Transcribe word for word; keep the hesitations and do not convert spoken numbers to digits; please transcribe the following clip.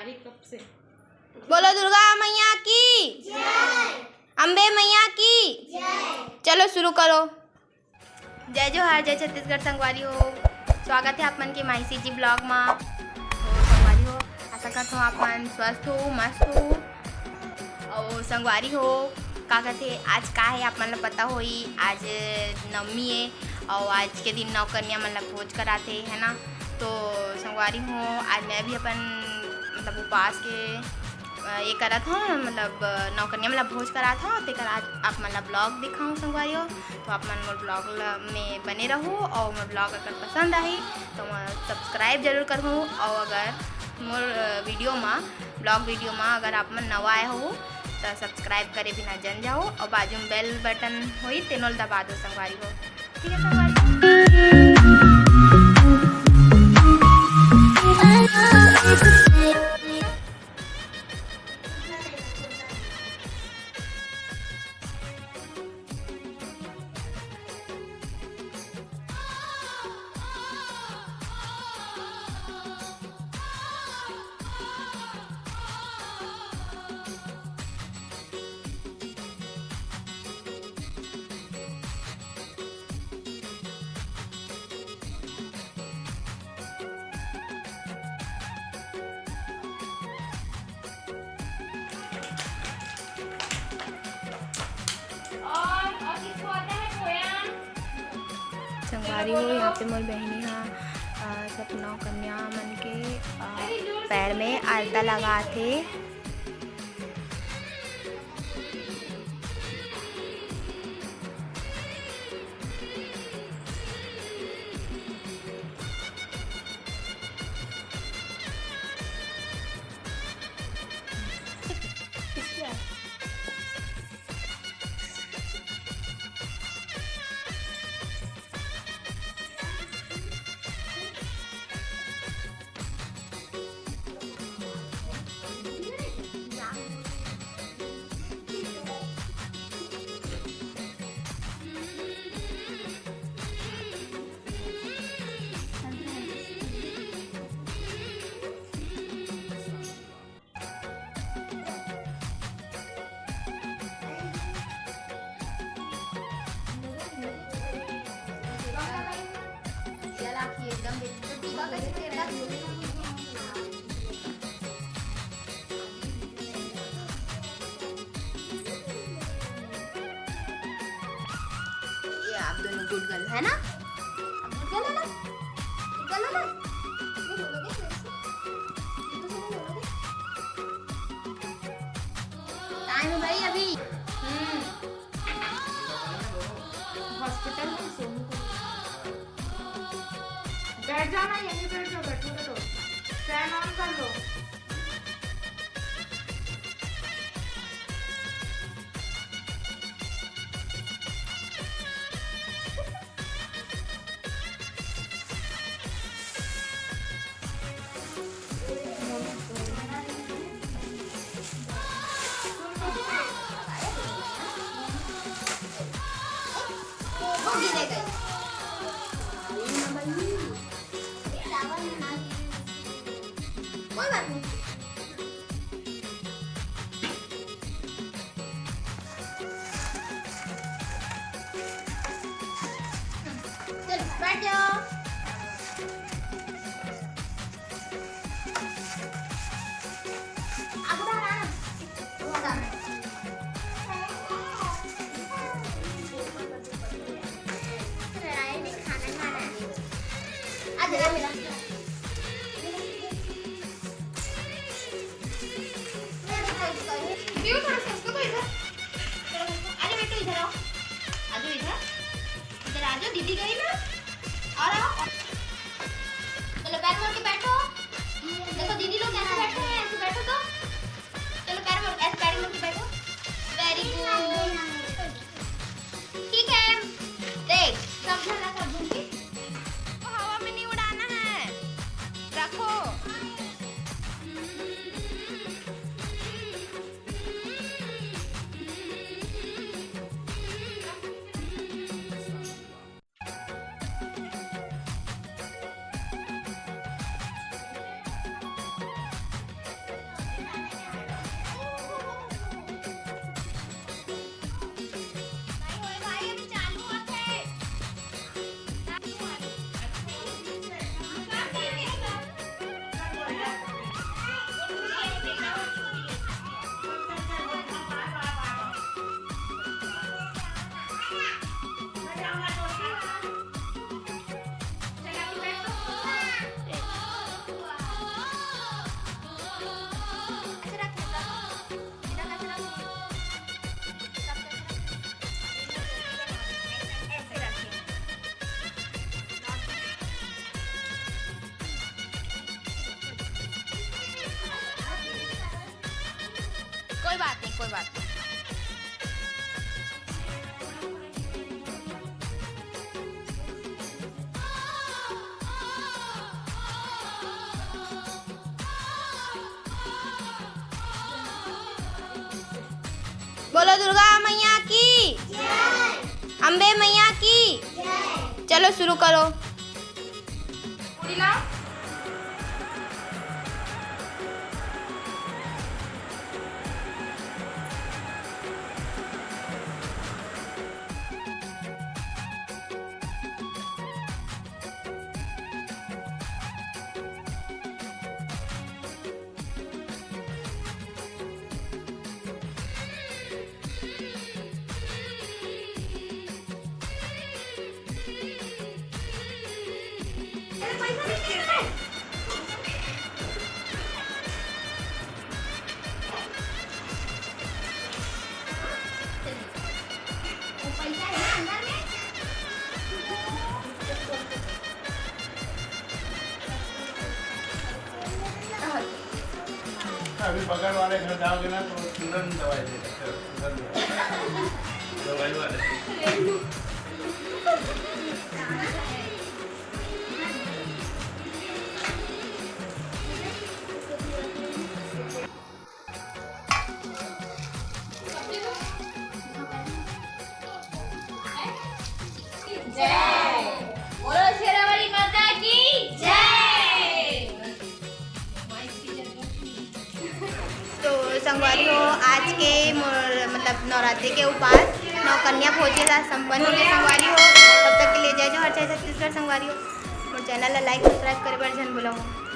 बोलो दुर्गा मैया की, अम्बे मैया की। चलो शुरू करो। जय जोहार, जय छत्तीसगढ़ संगवारी हो। स्वागत है आप मन के माही सी जी vlog मा। तो संगवारी हो, आशा करत हो आप मन स्वस्थ हो, मस्त हो। और संगवारी हो, का कहते, आज का है आप मन ला पता होई, आज नवमी है और आज के दिन नौ कन्या मन ला भोज कराते है ना। तो संगवारी हो, आज मैं भी अपन मतलब उपास के अ, ये करत हव, मतलब, अ, नौ कन्या मन ला भोज करात हव, तेकर आज आप मन ला vlog दिखाऊं संगवारी हो। तो आप मन मोर vlog ल-, में बने रहू और मोर vlog अगर पसंद आही तो मोर subscribe जरूर करहू। और अगर मोर, अ, video मा, vlog video मा अगर आप मन नवा आए हो तो subscribe करे बिना जन जाओ और बाजू में bell button होई तेनो ल दबा दो संगवारी हो। ठीक है संगवारी। संगवारी हो, यहाँ पे मोर बहिनी हा, अ, सब नौ कन्या मन के, अ, पैर में आलता लगात हे। ये आप दोनों गुड गर्ल है ना? आप गुड गर्ल है ना? गुड गर्ल है ना? नहीं बोलोगे मेरे से? तुम तो नहीं बोलोगे? टाइम है भाई अभी। हम्म। हॉस्पिटल में सोनू को बैठ जाओ ना, यहीं बैठ जाओ, बैठोगे तो। फैन ऑन कर लो। कोई बात नहीं। चलो, बैठ जाओ। आगे बाहर आना। क्यों थोड़ा सा उसको तो इधर, थोड़ा सा, अरे बेटू इधर आओ, आ जाओ इधर, इधर आ जाओ, दीदी गई ना, और आओ, चलो पैर मोड़ के बैठो, देखो दीदी लोग कैसे बैठे हैं, ऐसे बैठो तो, चलो पैर मोड़, ऐसे पैर मोड़ के बैठो, वेरी गुड। ठीक है, देख, सब झन ला सब झन के हवा में नहीं उड़ाना है, रखो। कोई बात नहीं, कोई बात नहीं। बोलो दुर्गा मैया की, अम्बे मैया की। चलो शुरू करो। पूरी लाओ। अभी बगल वाले घर जाओगे ना, तो तुरंत दवाई दे देते हैं, तुरंत दवाई। दवाई वाले। जय। बोलो शेरावाली माता की जय। तो संगवारी हो, आज के मोर, मतलब, नवरात्रि के उपास नौ कन्या भोज के साथ संपन्न होगे संगवारी हो। तब तक के लिए जय जोहार, जय छत्तीसगढ़ संगवारी हो। मोर channel ला like, subscribe करे बर झन भूलव।